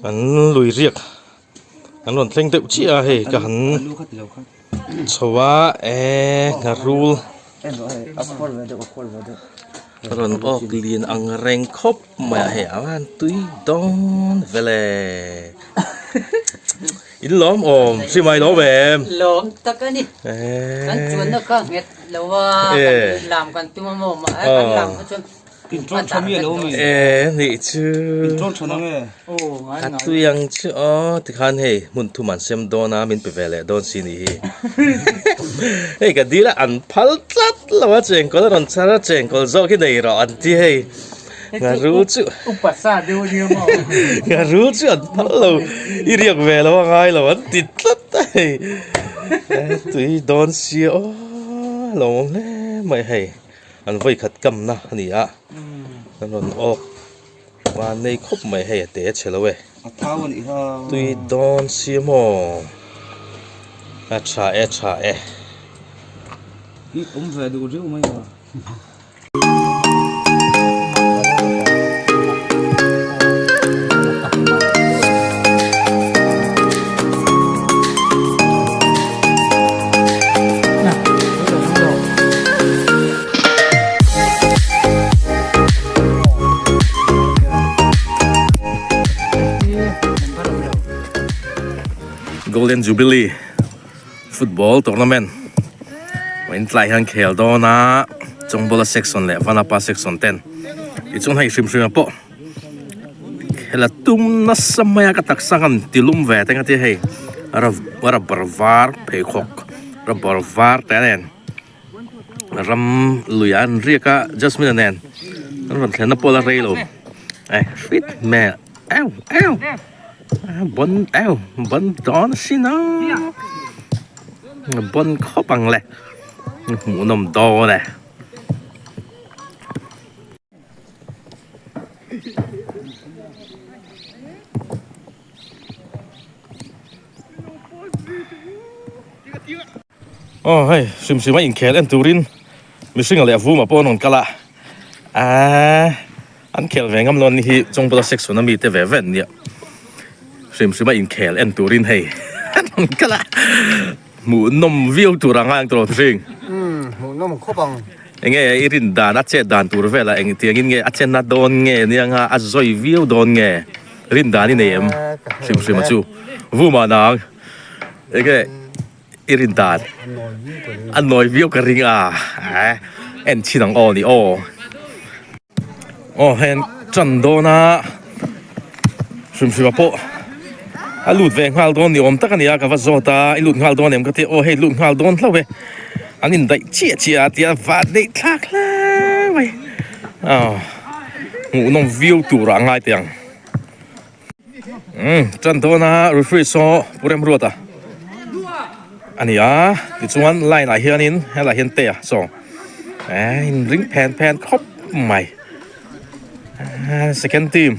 An lui riak an rawn thleng deuh chiah a hei ka han chho a eee ngharul rawn awk lian ang reng khawp mai a hei a van tui dawn vel e in lawm awm hri mai lawm em lawm tak a ni kan chuanna kha nghet lo a kan lam kan tum a maw kan lam kha chuan E nih chu a tui ang chu aw tikhan hei hmun thum an sem dawn a min pe ve leh dawn si nih hi hei ka dil a an phal tlat lo a chengkawl a rawn chhar a chengkawl zawk hi nei rawh an ti hei ngharul chu ngharul chu an phal lo i riak ve lo a ngai lo an ti tlat a hei tui dawn si aw lo awm hle mai hei. An vawi khat kamna a ni a, an rawn awk van nei khawp mai hei a te a chhe lo e. Tui dawn si maw? A tha e tha e. Golden Jubilee football tournament in tlai hian khel dawn a Chawngbola section leh Vanapa section ten tichuan hei hrim hrim ah pawh hela tum nasa mai a ka taksa khan ti lum ve te nga ti hei rubber var pheikhawk rubber var te nen ram lui ah an riak a jasmine nen an rawn thlenna pawh a la rei lo eh hrit hmel eu eu bon eu bon dawn asin a bon khawp ang le hmuhnawm dawn e. Aw hei hrim hrim a inkhel en turin mihring leh vuma pawh an rawn kal a aaa an khel ve ngam lo an ni hi Chawngpula section a mite ve ve an nia hrim hrim a inkhel en turin hei an rawn kal a hmuhnawm viau tur ang a engtawh hring hmuhnawm khawp ang. Enge i rin dan a chet dan tur velah eng tiangin nge a chenna dawn nge nianga a zawi viau dawn nge rin dan i nei em hrim hrim a chu vuma nang enge i rin dan a nawi viau ka ring a en chhin ang aw ni aw aw hei an tan dawn a hrim hrim a pawh a lut ve nghal dawn ni awm tak a ni a ka va zawt a i lut nghal dawn em ka ti a aw hei lut nghal dawn hlauh e an indaih chiah chiah a tia van neih thlak hle mai aw hmuhnawm viau tur ah a ngai teh ang umm tan dawn a referee saw Pu Remruata a ni a tichuan line ah hianin helaiah hian te a saw eh inring phen phen khawp mai. Second team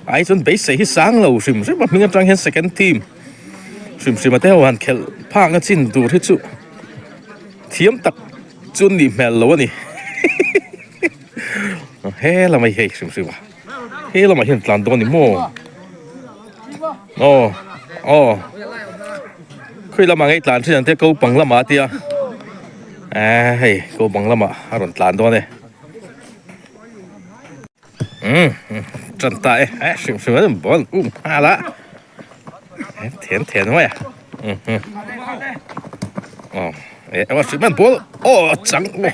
ai chuan beisei hi sang lo hrim hrim a hming atang hian second team hrim hrim a te ho han khelh phak na chin tur hi chu thiam tak chu an nih hmel lo a ni he lamah hi hei hrim hrim a he lamah hian tlan dawn a ni maw aw aw khawi lamah ngei tlan thin ang te ko pang lamah a tia eh hei ko pang lamah a rawn tlan dawn e. Umm tan ta e eh hrim hrim an bawn um nghal a then then mai a umm aw eh aw hrim an ball aw chang a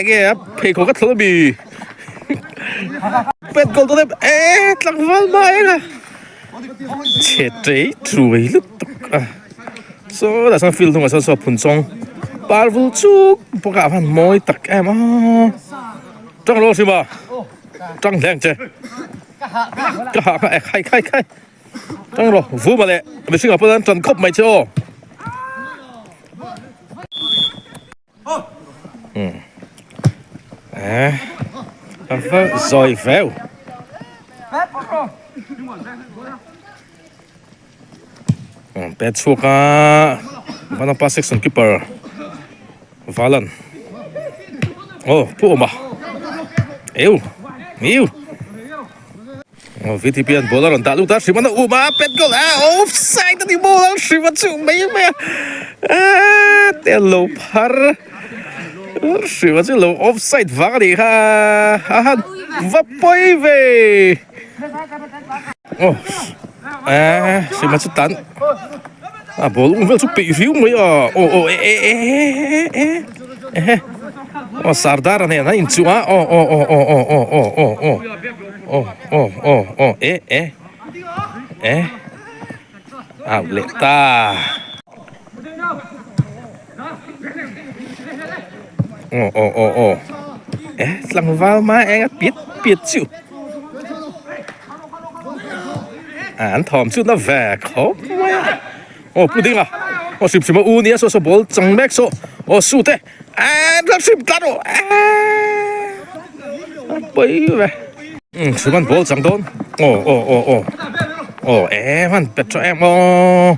nge a pheikhawk a thlawh ami pet goal dawn em eh tlangval mai a chhe tei truai lutuk a. Saw lah chuan field hnungah sawn saw phun chawng par vul chuk bawk ah khan mawi tak em a tang rawh hrim a tang hle ang che ka hah kha e khai khai khai tang rawh vuma leh mihring ah pawh an tan khawp mai che aw umm eh a va zawi veu. Pet chhuak a Vanapa section keeper Valan aw pu awm a eu eu Aw VTP an ball a rawn dah lut a, Hriman a um a, pet goal a, offside a ni ball a, Hrima chu mai mai a, aaa te a lo phar, Hrima chu lo offside vang a nih kha, a han va pawi ve, aw aaa Hrima chu tan a ball um vel chu peih riau mai a, aw aw e e e e e aw Sardar a nen a inchuh a, aw aw aw aw aw aw aw aw. Aw aw aw aw eh eh eh out leh ta. Aw aw aw aw eh tlangval mai eng a piat piat chu an thawm chu na ve khawp mai a aw pu ding a aw hrim hrim a u nia saw saw ball chang mek saw aw su te. Eee ka hrim tlat aw eee a pawi ve. Umm hrim an ball chang dawn aw aw aw aw aw eee hman pet tha em aw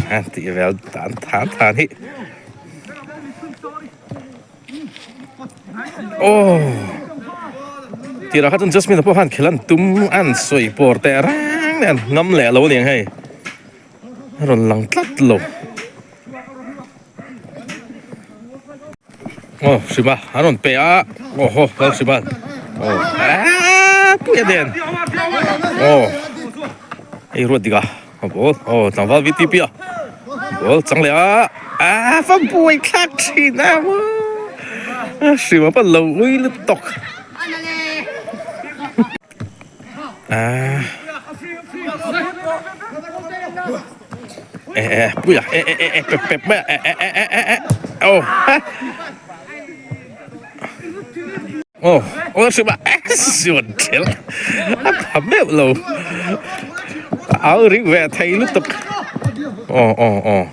an tih vel dan than than hi aw tirah kha chuan Jasmine-a pawh khan khelh an tum an sawi pawr teh reng nen ngam leh lo aniang hei a rawn lang tlat lo. Aw Hriba an rawn pe a aw haw lal Hriba aw aaa puia nen aw hei ruat dik a a ball aw tlangval VTP a ball chang leh a aaa va buai thlak thin a maw Hriba pawh lo ui lutuk aaa. Eh eh puia eh eh eh eh pep pep mai a eh eh eh eh eh oh ha oh oh hrim a eh suan ṭhelh a pha meuh lo a au ring ve thei lutuk aw aw aw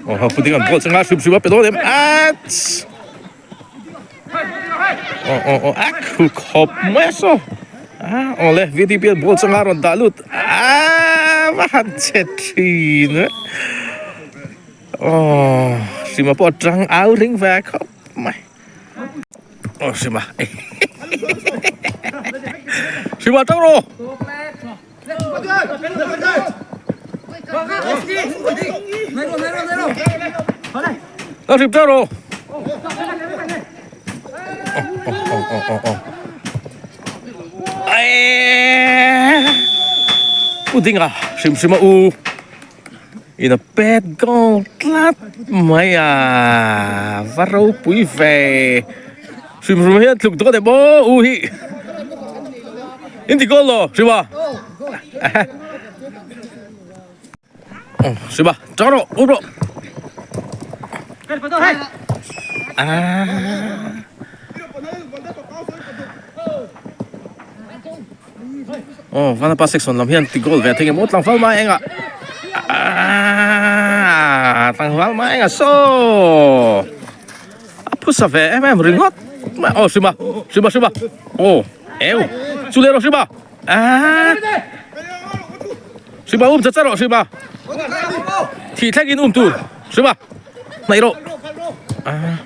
aw ha pudding an ball changa hrim hrim a pe dawn em ats Aw aw aw a khu khawp mai a saw a aw le VDP an ball changa rawn dah lut a va han che thin e aw Hrima pawh a tang au ring ve khawp mai aw Hrima Hrima tang rawh. Nó rịp ra rồi. U ding a, hrim hrim a u. In a pet goal tlat mai a. Va ropui ve. Hrim hrim hian tluk dawn em aw u hi. In ti goal lo hrim a. Hrim a tang rawh u rawh. Aw Vanapa section lam hian ti goal ve thei nge maw tlangval mai engah aaa tlangval mai engah saw a phusa ve em em ringawt mai aw Hrima Hrima Hrima aw eu chu leh rawh Hrima aaa Hrima um cha cha rawh Hrima thih thlengin um tur Hrima hnaih rawh aaa.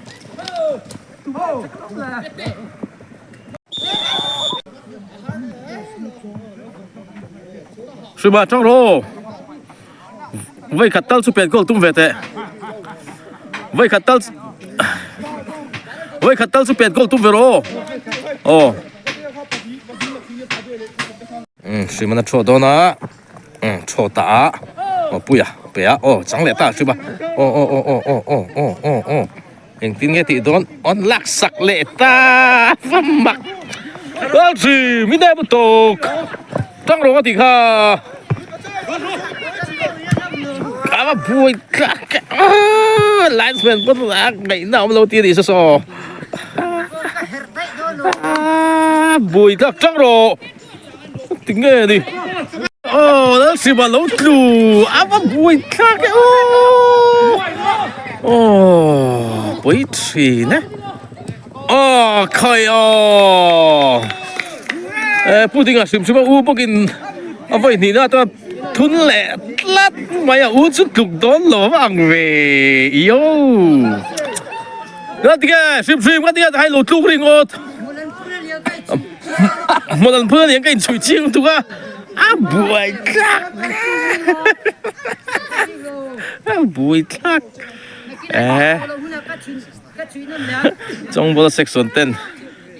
Hriba tang rawh Vai khat tal chu pet goal tum ve teh Vai khat tal Vai khat tal chu pet goal tum ve rawh Aw Um Hriman a thawh dawn a Um thawh ta a Aw puia pe a aw chang leh ta Hriba aw aw aw aw aw aw aw aw aw Engtin nge tih dawn awn lak sak leh ta va mak Lalchim i nem tawk tang rawng a tih kha a va buai tlak linesman pawn a ngaihna awm lo tih a nih saw saw buai tlak tang rawh tinge ni aw Lalchim a lo tlu a va buai thlak e aw aw pawi thin e aw khawi aw e pu dinga hrim hrim a u bawkin a vawi hnihna atanga thun leh tlat mai a u chu tluk dawn lo ang ve io nga tinge hrim hrim nga tinge hai lo tluk ringawt. Hmun an phun aniang ka inchhuih chiang lutuk a, a buai thlak a buai thlak eh Chawngbawla section ten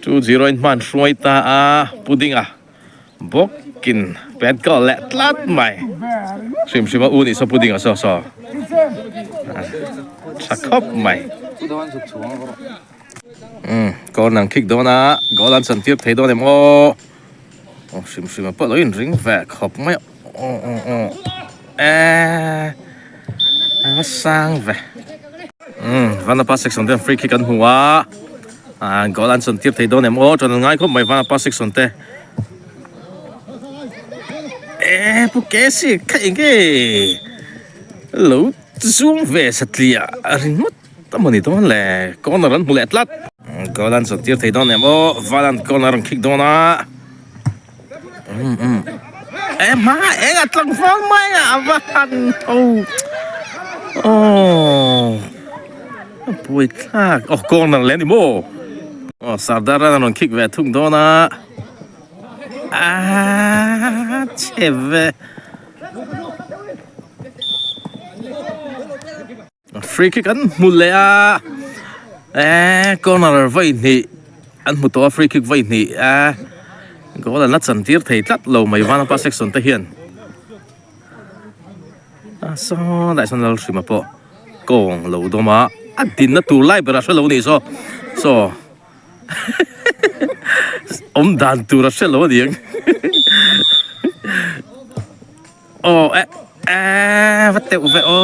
2-0 in hman hruai ta a pudding a bawkin pet goal leh tlat mai hrim hrim a u nih saw pudding a saw saw tha khawp mai. Umm corner an kick dawn a goal an chan tir thei dawn em aw aw hrim hrim ah pawh lo inring ve khawp mai a aw aw aw eee a va sang ve umm vanapa section te free kick an hmu a ah goal an chan tir thei dawn em aw chuan an ngai khawp mai vanapa section te eee pu kc kha enge lo zuang ve satliah ringawt. Ta maw ni dawn le, corner an hmu leh tlat. Goal an zawt tir thei dawn em aw, Valan corner an kick dawn a. Um um. E hma eng a tlangval mai a a va han tho. Oh. A buai thlak. Oh corner leh ni maw. Oh Sardar an rawn kick ve thung dawn a. Ah chhe ve. Free kick an hmu leh a eee corner vawi hnih an hmu tawh a free kick vawi hnih a goal an la chan tir thei tlat lo mai vanapa section te hian a saw lai sawn Lalhrima pawh kawng lo dawm a a dinna tur lai berah hre lo a nih saw saw awm dan tur a hre lo a ni ang. Aw eh eh va teuh ve aw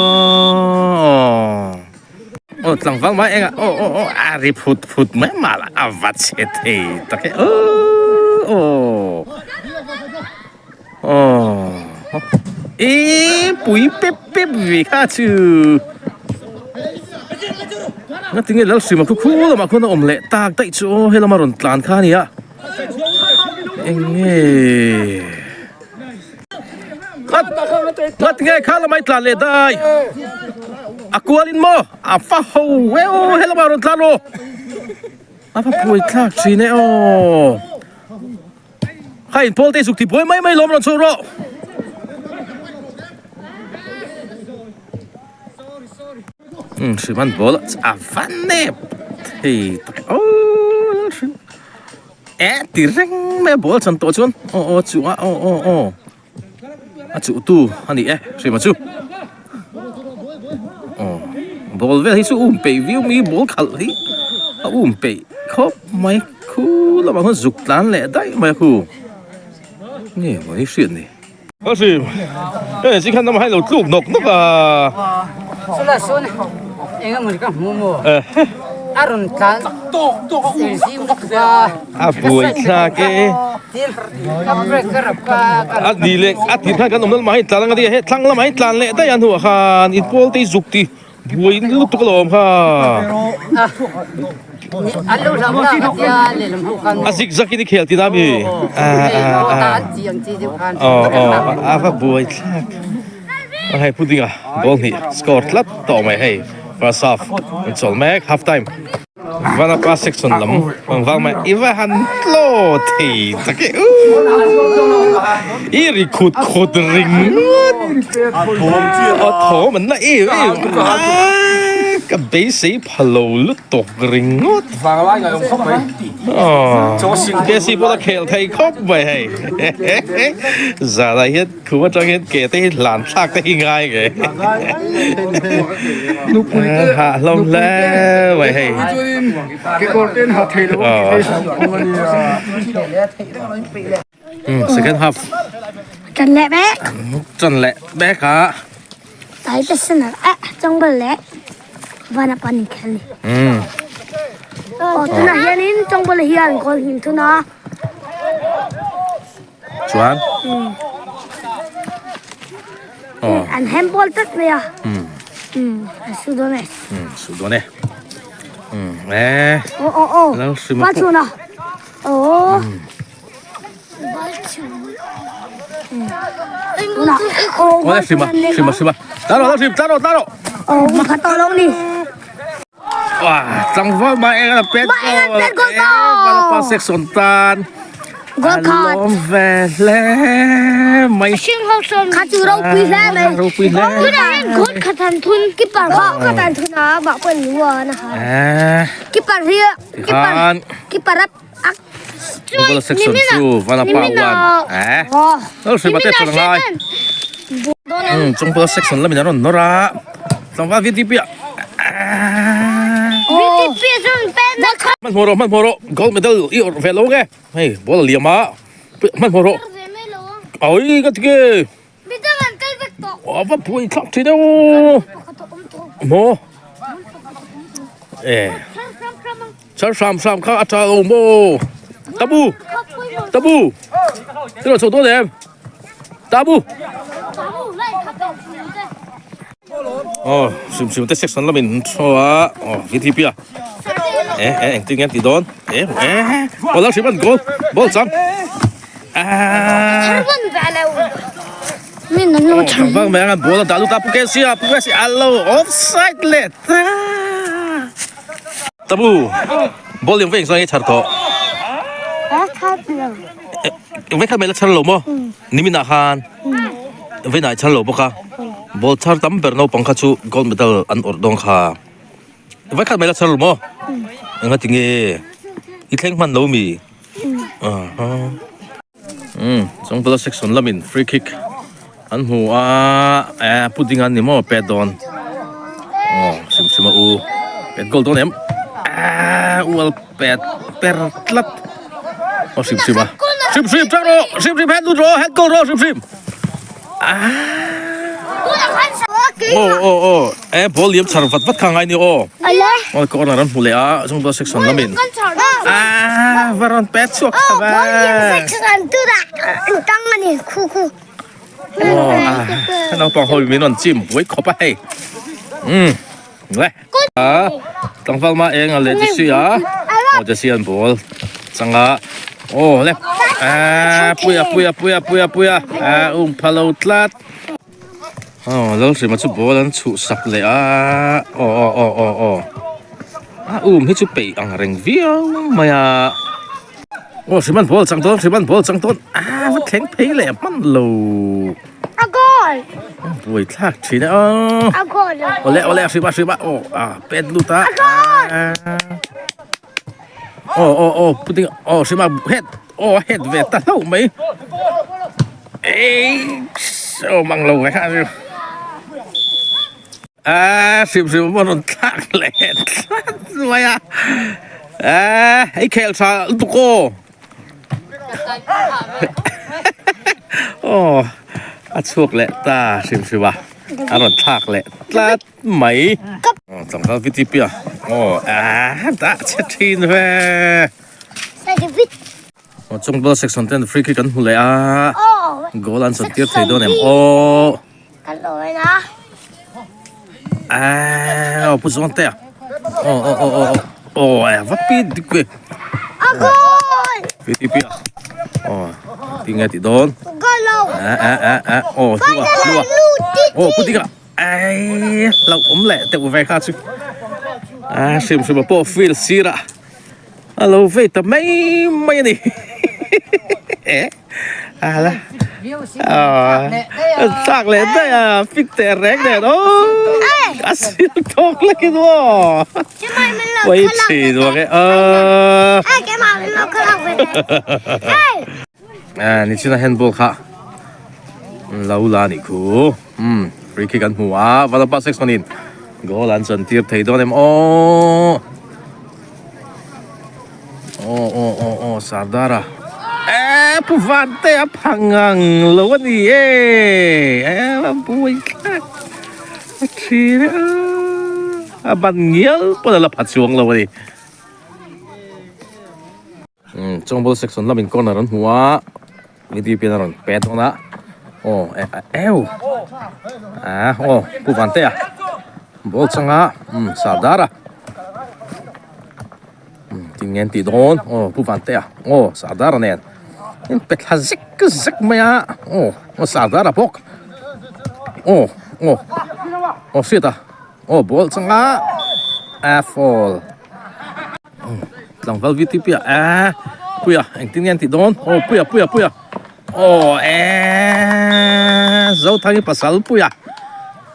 aw tlangval mai engah aw aw aw a ri phut phut mai mah la a va chhe thei tak e aw aw aw e pui pep pep ve kha chu ngatinge Lalhrima khu khu lamah khuan a awm leh tak daih chu aw helama rawn tlan kha a nia eng nge. Ngat nge kha lamai tlan leh dai a kual in maw a fa ho eu helama rawn tlan rawh a va buai thlak thin e aw kha in pawl te zuk ti buai mai mai lawm rawn chhuak rawh. Umm hrim an ball a va nep thei tak e aw hrim. Eh ti reng mai a ball chan tawh chuan aw aw chu a aw aw aw a chuh tu a ni e hrima chu aw ball vel hi chu um peih viau mai ball khalh hi a um peih khawp mai khu lamah khuan zuk tlan leh daih mai a khu nge maw ni hriat ni. Ka hrim hei chi khan lamah hian lo tluk nawk nawk a. Chula sawn eng emaw ka hmu maw a rawn tlan zim lutuk a. A buai thlak e. A ni leh a tir khan kan awm na lamah hian tlan anga nia he thlang lamah hian tlan leh daih a hnuah khan in pawl te hi zuk ti Buai lutuk a lawm kha. A zik zak in i khel tina mi. A va buai thlak. Hei pudding a goal hnih score tlat tawh mai hei first half an chawl mek half time. Vanapa section lam ang vang mai i va han tlaw thei tak e uuh i ri khut khut ringawt a thawm an la em em a ka beisei pha lo lutuk ringawt aw KC pawh a khel thei khawp mai hei zanah hian khum atang hian ke te hi hlan thlak te hi ngai nge hah hlawm hle mai hei second half Chan leh bek chan leh bek a tai te sen a chawng leh Van a pan khel ni. Umm. Aw tunah hianin Chawngbawla hian goal hnim thun a. Chuan? Umm. Aw. An handball tlat mai a. Umm. Umm an su dawn e. Umm su dawn e. Umm e. Aw aw aw. Lal hrim a Bal chhun a. Aw. Bal chhun. Tunah. Aw Aw hrim a hrim a hrim a. Tlan rawh hrim tlan rawh tlan rawh. Aw um khat tawh lo ni. Tlangval mah eng a pet goal Vanapa section tan Goal khat. Alawm ve hle mai. Kha chu ropui hle mai. Ropui hle. Tunah hian goal khat an thun. Keeper kha khat an thun a mah pawh an lu a na ha. Keeper hi keeper keeper a Goal section chu Vanapa one. Eh. Lal hrim ate chuan ngai. Chungpal section lamin an rawn nawr a. Tlangval VTP ah. VTP chuan pen a khat. Hmanhmawh rawh hmanhmawh rawh gold medal i awrh ve lo nge. Hei ball a liam a. Hmanhmawh rawh. Awi ka ti ke. Midang an kal vek tawh. A va buai thlak thin deuh. Maw. Eh. Char hram hram kha a tha lo maw. Tabu. Tabu. Ti lo chho dawn em. Tabu. Oh, sim sim te section lamin thaw a. Oh, VTP a. Eh, eh, engtin nge an tih dawn? Eh, eh. Ball a hrim an goal. Ball chang. Ah. Bang mai ang ball a dah lut a Pukesi a Pukesi a lo offside leh ta. Tabu ball liam veng chuan i chhar tawh. Vei khat mai la chhar lo maw? Nimin ah khan vei nah i chhar lo bawk a. Ball chhar tam ber naupang kha chu gold medal an awrh dawn kha. Vei khat mai la chhar lo maw? Engati nge i thleng hman lo mi? Umm chungpala section lamin free kick an hmu a eh pudding an ni maw pet dawn aw hrim hrim a u pet goal dawn em ah ual pet per tlat aw hrim hrim a hrim hrim tang rawh hrim hrim head lut rawh head goal rawh hrim hrim ah aw aw aw eh ball liam char vat vat kha ngai ni aw aw corner an hmu leh a chungpala section lamin ah va rawn pet chhuak kha va aw naupang ho min rawn chim buai khawp a hei umm le tlangval mah eng a leh jesse a aw jesse an ball changa aw le ah puia puia puia puia puia ah um phalo tlat. Aw Lalhrima chu ball an chhuh sak leh a aw aw aw aw aw a um hi chu peih ang reng viau mai a aw Hriman ball chang dawn Hriman ball chang dawn a va thleng phei leh hman lo A goal buai thlak thin e aw A goal awle awle Hrima Hrima aw a pet lut a A goal aw aw aw pudding aw Hrima head Aw a het ve ta hlauh mai eiiss awm ang lo ve kha chu aaa hrim hrim a rawn thlak leh tlat mai a aaa i khel tha lutuk aw aw a chhuak leh ta hrim hrim a a rawn thlak leh tlat mai aw tlangval vtp a aw aaa dah chhe thin ve. Aw chung ball section ten free kick an hmu leh a goal an chawt tir thei dawn em aw aw pu zawn te a aw aw aw aw aw e va pi dik ve pi pi pi a aw tinge tih dawn a a a a aw hlua hlua aw pu dika ai hlauh awm leh deuh ve kha chu a hrim hrim a pawh field sirah A lo vei ta mai mai a ni ala thlak leh daih a fit teh reng nen aw a sil tawk lek in aw pawi thin vang e aw a nichina handball kha lo la a nih khu umm free kick an hmu a Vanapa section in goal an chan tir thei dawn em aw. Aw aw aw aw Sardara eh pu Vante a pha ngang lo a ni e eh a buai thlak a thin a a ban ngial pawn a la pha chuang lo a ni umm chawngbawlh section lamin corner an hmu a video pian a rawn pet dawn a aw eh eu ah aw pu Vante a ball changa umm Sardara. Tin nge an tih dawn aw pu Vantea aw Sardara nen in pe thla zek zek mai a aw aw Sardara bawk aw aw aw hriat a aw ball changa. A fall. Tlangval VTP a eh puia engtin nge an tih dawn aw puia puia puia aw eh Zothangi pasal puia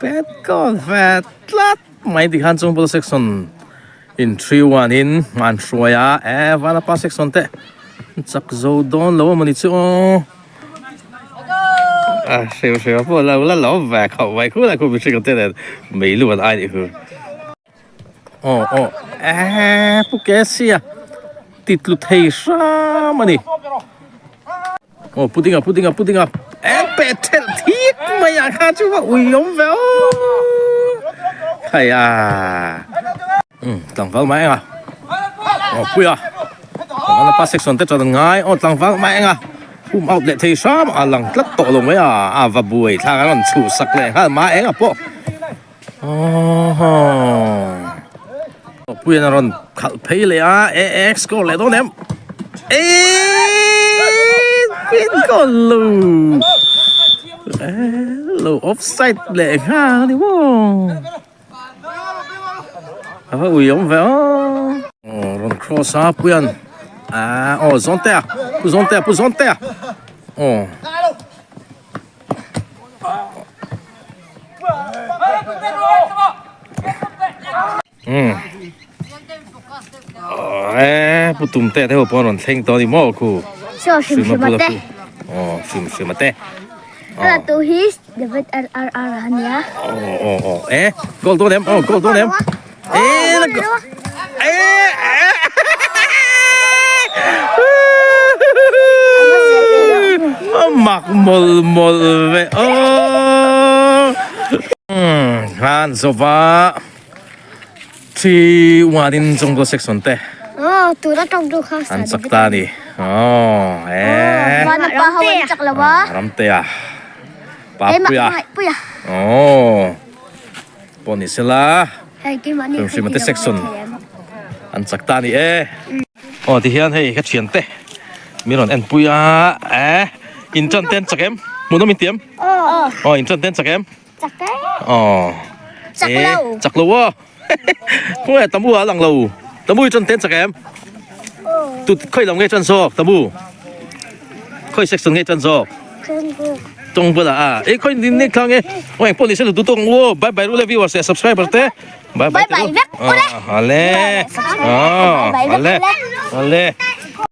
pet goal ve tlat mai tikhan Chungpul section in 3-1 in an hruai a eh Vanapa section te chak zo dawn lo a mawni chu aw a hrim hrim a pawh lo la lo ve khawp mai khu lai khu mihring te nen mei lu an ai nih chu. Aw aw eee pu Kesia ti tlu thei hram a ni. Aw pu Dinga pu Dinga pu Dinga e peh thelh thik mai ah kha chu va ui awm ve aw khai a umm tlangval mai eng a aw puia tlangval pa section te chuan an ngai aw tlangval mai eng a hum out leh thei hram a lang tlat tawh lo mai a a va buai thlak a rawn chhuhsak leh nghal mai eng a pawh. Puian a rawn khalh phei leh a AX score leh dawn em eeii pin goal lo lo offside leh nghal a ni maw a va ui awm ve aw aw rawn cross a Puian ah aw Zawntea Pu Zawntea Pu Zawntea aw. Pu tum te te ho pawh rawn thleng tawh a ni maw khu Saw hrim hrim a te aw hrim hrim a te Ala tu hi David RRR a nia aw aw aw e goal dawn em aw goal dawn em e la e Mak mawlh mawlh ve aw. Han zova 3 1 in Jonggo section te. Oh, tu na tawng tu kha. An chak ta ni. Oh, eh. Van pa ho an chak lo a. Ramtea. Pa puia. Puia. Oh. Pawh ni sela. Hei, keimahni. Hrimhrimate section an chak ta ni e. Aw tihian hei ka thiante min rawn en pui a eh in tan te an chak em hmuh nawm in ti em aw in tan te an chak em chak e aw chak lo chak lo aw khawnge tamu a lang lo tamu i tan te an chak em tu khawi lam nge tan zawk tamu khawi section nge tan zawk tawng bulah a eh khawi ni ni thlang e aw engpawh ni se lu tawng u aw bye bye ru le viewers leh subscriber te. Bye bye Bye bye vek ule. Ale. Bye bye vek Ale. ule. Ale.